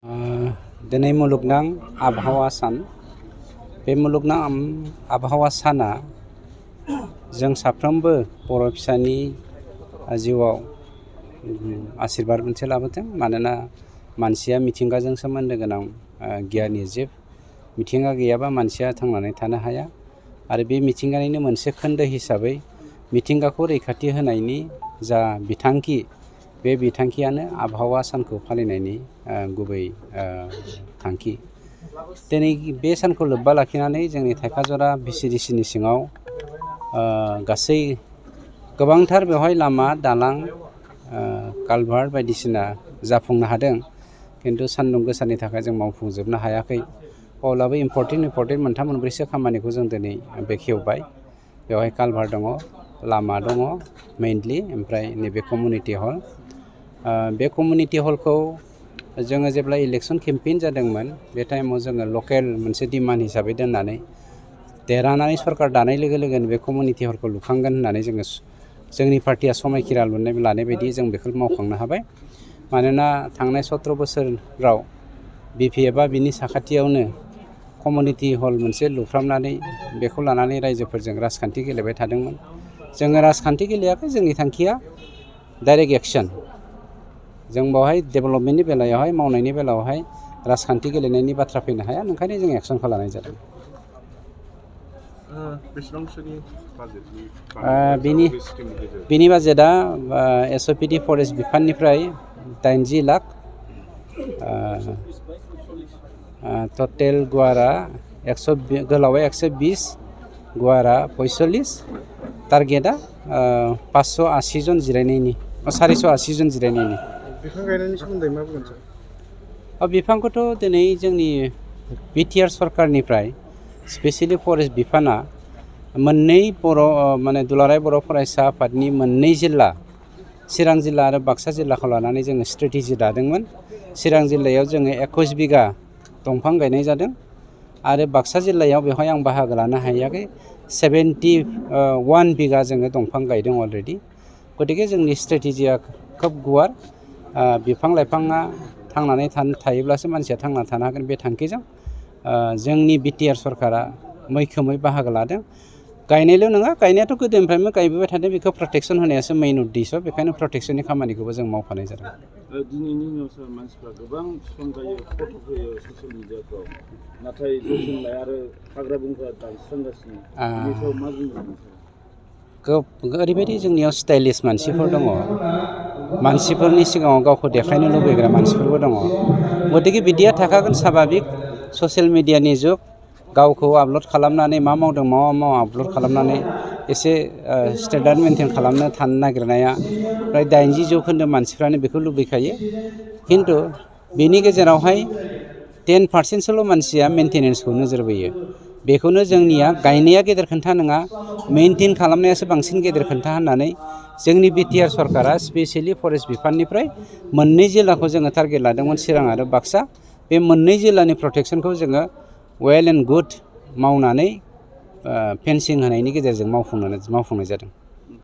दिनै मुलुगनां आबहावा सान। बे मुलुगनां आबहावा साना जों साफ्रोमबो बर' फिसानि जिउआव आशीर्बाद मोनसे लाबोथों। मानोना मानसिया मिथिंगाजों सोमोन्दो गोनां गियानि जिब। मिथिंगा गैयाबा मानसिया थांनानै थानो हाया आरो बे मिथिंगानिनो मोनसे खोन्दो हिसाबै मिथिंगाखौ रैखाथि होनायनि जा बिथांखि, बे बिथांखियानो आबहावा सानखौ फालिनायनि गुबै थांखि। दिनै बे सानखौ लोब्बा लाखिनानै जोंनि थाइखाजरा VCDCनि सिङाव गासै गोबांथार बेवहाय लामा, दालां, कालभार्ट बायदिसिना जाफुंनो हादों। खिन्थु सान्दुं गोसानि थाखाय जों मावफुंजोबनो हायाखै। अब्लाबो इम्परटेन्ट मोनथाम मोनब्रैसो खामानिखौ जों दिनै बेखेवबाय। बेवहाय कालभार्ट दङ, लामा दङ मेइनलि, ओमफ्राय नैबे कमिउनिटि हल। बे कमिउनिटि हलखौ जोङो जेब्ला इलेक्सन केम्पेइन जादोंमोन, बे टाइमाव जोङो लकेल मोनसे डिमान्ड हिसाबै दोननानै देरहानानै सरकार दानाय लोगो लोगोनो बे कमिउनिटि हलखौ लुखांगोन होननानै जोंनि पार्टिया समायखिरा लानाय बायदि जों बेखौ मावखांनो हाबाय। मानोना थांनाय 17 बोसोराव BPFआ बिनि साखाथियावनो कमिउनिटि हल मोनसे लुफ्रामनानै बेखौ लानानै रायजोफोरजों राजखान्थि गेलेबाय थादोंमोन। जोङो राजखान्थि गेलेयाखै, जोंनि थांखिया डाइरेक्ट एक्सन। जों बेवहाय डेभेलपमेन्टनि बेलायावहाय, मावनायनि बेलायावहाय राजखान्थि गेलेनायनि बाथ्रा फैनो हाया, ओंखायनो जों एक्सनखौ लानाय जादों। बिनि बाजेटआ SOPD फरेस्ट बिफाननिफ्राय 80 लाख, टटेल गुवारा गोलावा 120, गुवारा 45, टारगेटआ 580 जन जिरायनायनि, 480 जन जिरायनायनि। बिफां गायनायनि सोमोन्दै मा बुंगोन सार? बिफांखौथ' दिनै जोंनि BTR सरकारनिफ्राय स्पेसियेलि फरेस्ट बिफाना मोननै दुलाराय बर' फरायसा आफादनि मोननै जिल्ला, चिरां जिल्ला आरो बाक्सा जिल्लाखौ लानानै जोङो स्ट्रेटेजि दादोंमोन। चिरां जिल्लायाव जोङो 21 बिगा दंफां गायनाय जादों आरो बाक्सा जिल्लायाव बेवहाय आं बाहागो लानो हायाखै, 71 बिगा जोङो दंफां गायदों अलरेडि। गतिके जोंनि स्ट्रेटेजिया खोब गुवार। बिफां लाइफाङा थांनानै थायोब्लासो मानसिया थांना थानो हागोन, बे थांखिजों जोंनि BTR सरकारा मैखोमै बाहागो लादों। गायनायल' नङा, गायनायाथ' गोदोनिफ्रायनो गायबोबाय थादों, बेखौ प्रटेक्सन होनायासो मेइन उद्देश्य। बेखायनो प्रटेक्सननि खामानिखौबो जों मावफानाय जादों। दिनैनि निउसाव मानसिफ्रा गोबां बिफां गायो, फट' होयो ससियेल मिडियाफ्राव, नाथाय जोथोन लाया आरो हाग्रा बंग्रा दानस्रांगासिनो। बेनि सायाव मा बुंगोन? ओरैबायदि जोंनियाव स्टाइलिश मानसिफोर दङ, मानसिफोरनि सिगाङाव गावखौ देखायनो लुबैग्रा मानसिफोरबो दङ। गतिके बिदिया थाखागोन, साभाबिक। ससियेल मिडियानि जुग, गावखौ आपल'ड खालामनानै मा मावदों मा मावा आपल'ड खालामनानै एसे स्टेन्डार्ड मेनटेन खालामनो थानो नागिरनाया फ्राय 80% मानसिफ्रानो बेखौ लुबैखायो। खिन्थु बेनि गेजेरावहाय 10%सोल' मानसिया मेनटेनेन्सखौ नोजोर बोयो। बेखौनो जोंनिया गायनाया गेदेर खोन्था नङा, मेनटेन खालामनायासो बांसिन गेदेर खोन्था होननानै जोंनि BTR सरकारा स्पेसियेलि फरेस्ट बिफाननिफ्राय मोननै जिल्लाखौ जोङो टारगेट लादोंमोन, चिरां आरो बाक्सा। बे मोननै जिल्लानि प्रटेक्सनखौ जोङो वेल एन्ड गुड मावनानै फेन्सिं होनायनि गेजेरजों मावफुंनाय जादों।